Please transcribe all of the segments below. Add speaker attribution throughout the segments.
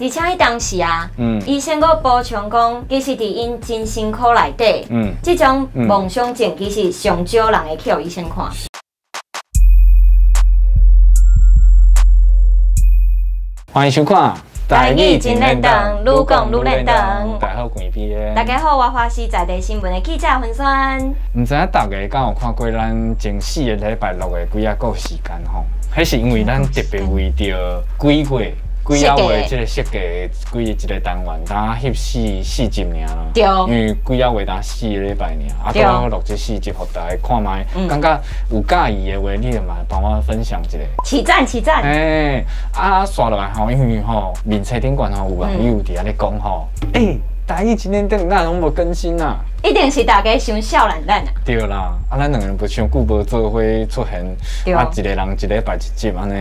Speaker 1: 而且彼當時啊，醫生閣補充講，其實佇𪜶真身軀內底，這種妄想症其實上少人會去予醫生看。
Speaker 2: 歡迎收看。
Speaker 1: 台語真練長，愈講愈練長。
Speaker 2: 大家好，關飛的。
Speaker 1: 大家好，我華視在地新聞的記者雲萱。
Speaker 2: 毋知影大家敢有看過咱前4個禮拜六的幾仔個時間吼？彼是因為咱特別為著鬼月。鬼仔月這個設計規一個單元，焦翕四集爾啦。因為鬼仔月焦4個禮拜爾，啊，拄好錄這四集，予大家看覓，感覺有佮意的話，你就嘛幫我分享一下。
Speaker 1: 起讚起讚。
Speaker 2: 欸，啊，紲落來吼，因為吼面冊頂懸吼有網友佇遐咧講吼，欸，台語真練長哪攏無更新啊？
Speaker 1: 一定是大家傷少年咱啊。
Speaker 2: 對啦，啊，咱兩個人無傷久無做伙出現，啊，一個人一禮拜一集按呢，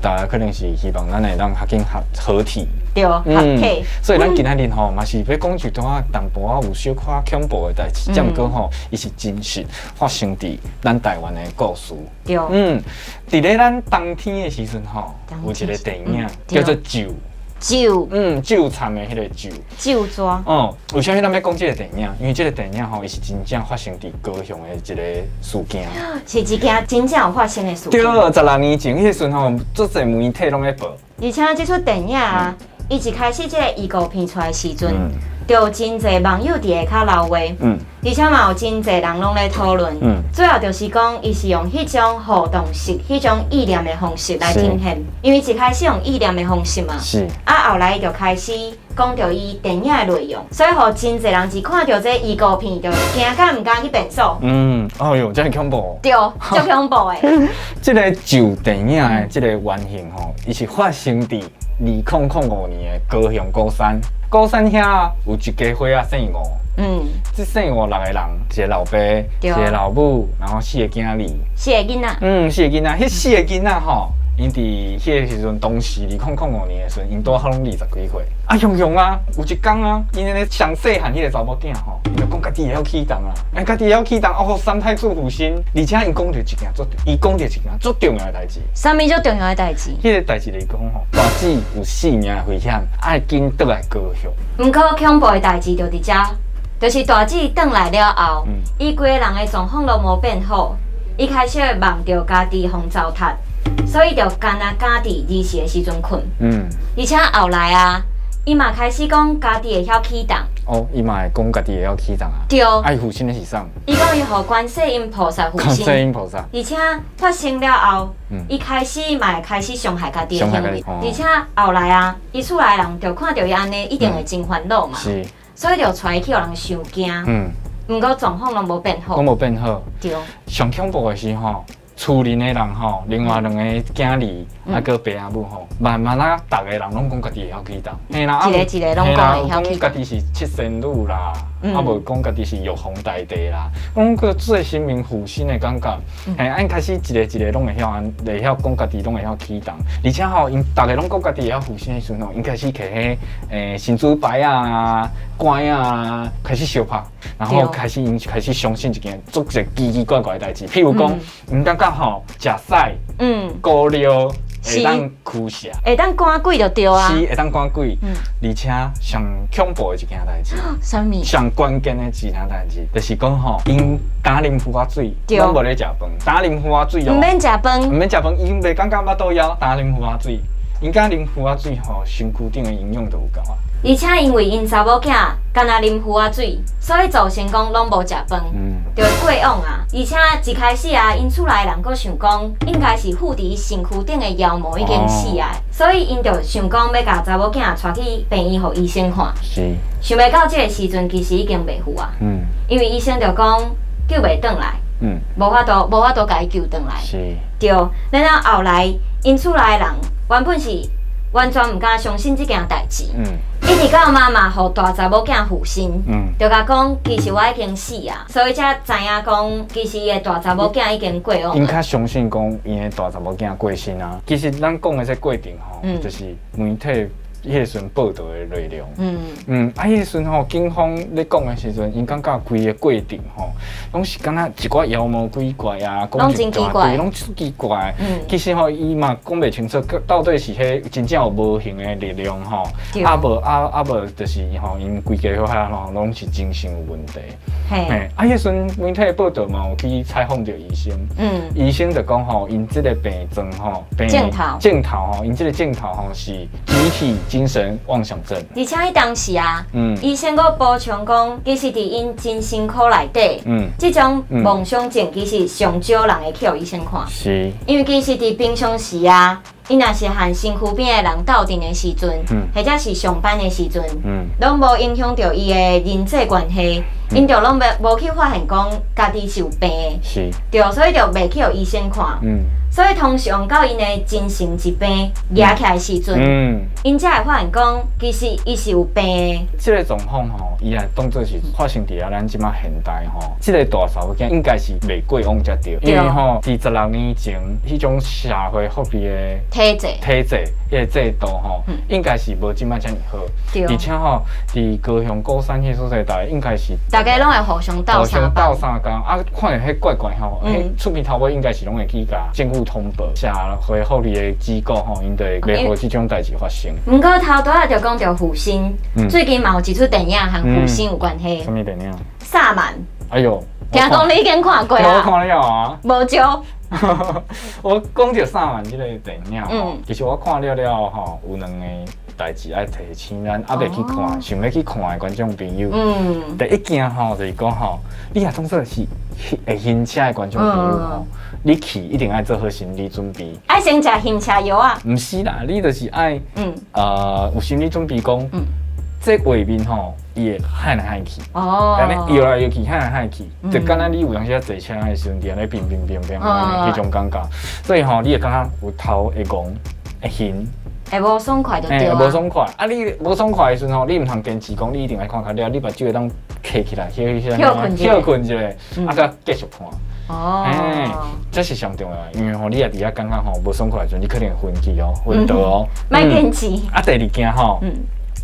Speaker 2: 大家可能是希望咱會當較緊合合體。
Speaker 1: 對，合體。
Speaker 2: 所以咱今仔日吼嘛是欲講一段仔淡薄仔有小可恐怖的代誌，毋過吼，伊是真實發生佇咱台灣的故事。佇咧咱冬天的時陣吼，有一個電影叫做《咒》。
Speaker 1: 咒，
Speaker 2: 咒慘的彼個咒。
Speaker 1: 咒紙。
Speaker 2: 哦，為啥物咱欲講這個電影？因為這個電影吼，伊是真正發生佇高雄的一個事件。
Speaker 1: 是一件真正有發生的事件。
Speaker 2: 對，16年前，彼個時陣吼，足濟媒體攏咧報。
Speaker 1: 而且這齣電影啊，伊一開始這個預告片出來時陣，就有真濟網友佇下跤留話，而且嘛有真濟人攏咧討論。主要就是講，伊是用彼種互動式、彼種意念的方式來呈現。因為一開始用意念的方式嘛，啊後來伊就開始講著伊電影的內容，所以予真濟人一看著這預告片就驚甲毋敢去便所。
Speaker 2: 哦喲，這麼恐怖。
Speaker 1: 對，足恐怖的。
Speaker 2: 這個咒電影的這個原型吼，伊是發生佇2005年的高雄鼓山。鼓山遐有一家伙仔姓吳，這姓吳6個人，一個老爸，一個老母，然後四個囝兒，
Speaker 1: 四個囡仔，
Speaker 2: 四個囡仔，彼四個囡仔吼，𪜶佇彼個時陣，當時2005年的時陣，𪜶拄好攏20幾歲。啊，雄雄啊，有一工啊，𪜶咧上細漢彼個查某囝吼，伊就講家己會曉起乩啦，欸，家己會曉起乩，哦，三太子附身，而且𪜶講著一件足，伊講著一件足重要的代誌。
Speaker 1: 啥物足重要的代誌？
Speaker 2: 彼個代誌就是講吼，大姊有性命的危險，愛緊轉來高雄。
Speaker 1: 毋過恐怖的代誌就佇遮，就是大姊轉來了後，伊規个人的狀況攏無變好，伊開始會夢著家己予糟蹋。所以就干焦敢佇二時的時陣睏。而且後來啊，伊嘛開始講家己會曉起乩。
Speaker 2: 哦，伊嘛會講家己會曉起乩啊？
Speaker 1: 對。
Speaker 2: 啊，伊附身的是啥？
Speaker 1: 伊講伊予觀世音菩薩附身。
Speaker 2: 觀世音菩薩。
Speaker 1: 而且發生了後，伊開始嘛會開始傷害家己的行為。而且後來啊，伊厝內人就看著伊按呢，一定會真煩惱嘛。所以就帶伊去予人收驚。毋過狀況攏無變好。
Speaker 2: 攏無變好。
Speaker 1: 對。
Speaker 2: 上恐怖的是吼，厝裡的人吼，另外兩個囝兒，啊，閣爸仔母吼，慢慢啊，逐个人攏講家己會曉起乩，嘿啦，
Speaker 1: 一個一個攏講會曉起乩，
Speaker 2: 講家己是七仙女啦，啊無講家己是玉皇大帝啦，講閣做神明附身的感覺，嘿，啊𪜶開始一個一個攏會曉按，會曉講家己攏會曉起乩，而且吼，𪜶逐个攏講家己會曉附身的時陣吼，𪜶開始摕彼神主牌啊、罐仔，開始相拍。然後開始𪜶開始相信一件足濟奇奇怪怪的代誌，譬如講，𪜶感覺吼，食屎、膏尿會當驅邪，
Speaker 1: 會當趕鬼就對啊，
Speaker 2: 是會當趕鬼，而且上恐怖的一件代誌，
Speaker 1: 啥物？
Speaker 2: 上關鍵的一件代誌，就是講吼，𪜶焦啉符仔水，攏無咧食飯，焦啉符仔水哦，
Speaker 1: 毋免食飯，
Speaker 2: 毋免食飯，𪜶袂感覺腹肚枵，焦啉符仔水，𪜶焦啉符仔水吼，身軀頂的營養就有夠啊。
Speaker 1: 而且因為𪜶查某囝干焦啉符仔水，所以造成講攏無食飯，就會過往啊。而且一開始啊，𪜶厝內人閣想講，應該是附佇身軀頂的妖魔已經死啊，所以𪜶就想講欲共查某囝帶去病院予醫生看。想袂到這個時陣其實已經袂赴啊。因為醫生就講救袂轉來，無法度無法度共伊救轉來。對，然後後來𪜶厝內人原本是完全毋敢相信這件代誌。一直到媽媽予大查某囝附身，就共講其實我已經死啊，所以才知影講其實伊的大查某囝已經過往。
Speaker 2: 𪜶較相信講𪜶的大查某囝過身啊。其實咱講的這過程吼，就是媒體彼个時陣報道的內容。啊，彼个時陣吼，警方咧講的時陣，𪜶感覺規个過程吼，攏是敢若一寡妖魔鬼怪啊，
Speaker 1: 攏真奇怪，
Speaker 2: 攏真奇怪。其實吼，伊嘛講袂清楚，到底是彼真正有無形的力量吼，啊無就是吼，𪜶規家伙遐吼，攏是精神有問題。嘿，啊，彼時陣媒體報道嘛有去採訪著醫生，醫生就講吼，𪜶這个病症吼，
Speaker 1: 病症頭，
Speaker 2: 症頭吼，𪜶這个症頭吼是集體精神妄想症。
Speaker 1: 而且彼當時啊，醫生閣補充講，其實佇𪜶精神科內底，這種妄想症其實上少人會去予醫生看，因為其實佇平常時啊，𪜶若是和身軀邊的人鬥陣的時陣，或者是上班的時陣，攏無影響著伊的人際關係，𪜶就攏無去發現講家己是有病的，對，所以就袂去予醫生看。所以通常到𪜶的精神疾病惹起來的時陣，𪜶才會發現講，其實伊是有病的。
Speaker 2: 這个狀況吼，伊來當做是發生佇啊咱這馬現代吼，這个大查某囝應該是袂過往才對，因為吼，佇16年前，彼種社會福利的
Speaker 1: 體制、
Speaker 2: 體制、彼个制度吼，應該是無這馬遮爾好。而且吼，佇高雄鼓山彼所在，大家應該是
Speaker 1: 大家攏會互相鬥相
Speaker 2: 鬥相共啊，看著彼怪怪吼，彼出鼻頭尾應該是攏會去共政府通報，社會福利的機構吼，𪜶就會袂予這種代誌發生。
Speaker 1: 毋過頭拄仔就講著附身，最近嘛有一齣電影和附身有關係。
Speaker 2: 啥物電影？
Speaker 1: 薩滿。
Speaker 2: 哎喲，
Speaker 1: 聽講你已經看過啊？
Speaker 2: 我看了啊。
Speaker 1: 無少。
Speaker 2: 我講著薩滿這个電影，其實我看了了吼，有兩个代誌愛提醒咱，猶未去看，想欲去看的觀眾朋友。第一件吼就是講吼，你若當做是會晕車的觀眾朋友吼，你去一定愛做好心理準備。
Speaker 1: 愛先食暈車藥啊？
Speaker 2: 毋是啦，你就是愛，有心理準備講，這畫面吼，伊會晃來晃去，按呢搖來搖去，晃來晃去，就敢若你有當時坐車的時陣，佇按呢變變變變按呢彼種感覺。所以吼，你會感覺有頭會戇會暈，
Speaker 1: 會無爽快就對啊。
Speaker 2: 無爽快，啊！你無爽快的時陣吼，你毋通堅持講，你一定愛看較了，你目睭會當閉起來，
Speaker 1: 歇睏一下，
Speaker 2: 歇睏一下，啊，閣繼續看。這是上重要的，因為吼，你若佇遐感覺吼無爽快的時陣，你可能會昏去哦，昏倒哦。
Speaker 1: 莫堅持。
Speaker 2: 啊，第二件吼，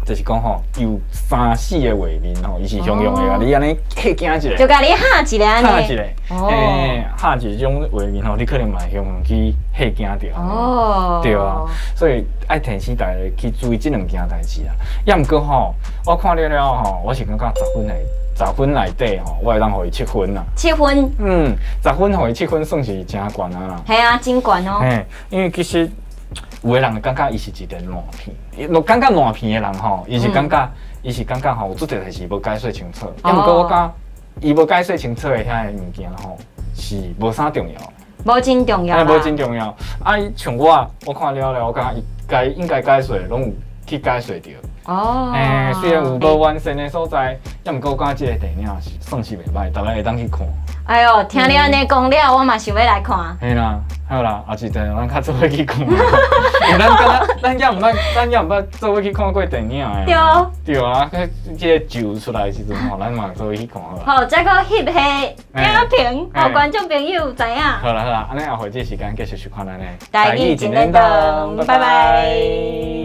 Speaker 2: 就是講吼，有三四个畫面吼，伊是常用的啊，你按呢嚇驚一下，
Speaker 1: 就共你嚇一下按呢，
Speaker 2: 嚇一下，嚇一這種畫面吼，你可能嘛會向去嚇驚著。對啊，所以愛提醒大家去注意這兩件代誌啊。抑毋過吼，我看了了吼，我是感覺十分的。十分內底吼，我會當予伊七分啦。
Speaker 1: 七分。
Speaker 2: 十分予伊七分算是誠懸啊啦。
Speaker 1: 係啊，真懸哦。
Speaker 2: 嘿，因為其實有的人會感覺伊是一個爛片，若感覺爛片的人吼，伊是感覺吼，有足濟代誌無解說清楚。抑毋過我感覺伊無解說清楚的遐个物件吼，是無啥重要。
Speaker 1: 無真重要。
Speaker 2: 無真重要。啊，像我，我看了了，我感覺伊該應該解說攏有去解說著。雖然有無完善的所在，抑毋過我感覺這个電影是算是袂䆀，大家會當去看。
Speaker 1: 哎喲，聽你按呢講了，我嘛想欲來看。
Speaker 2: 嘿啦，好啦，後一陣咱較做伙去看。咱敢若，咱猶毋捌做伙去看過電影的。
Speaker 1: 對。
Speaker 2: 對啊，這个就出來的時陣吼，咱嘛做伙去看好啦。
Speaker 1: 好，再閣翕彼影評，予觀眾朋友知影。
Speaker 2: 好啦好啦，按呢後回這時間繼續收看咱的
Speaker 1: 台語一輪當，拜拜。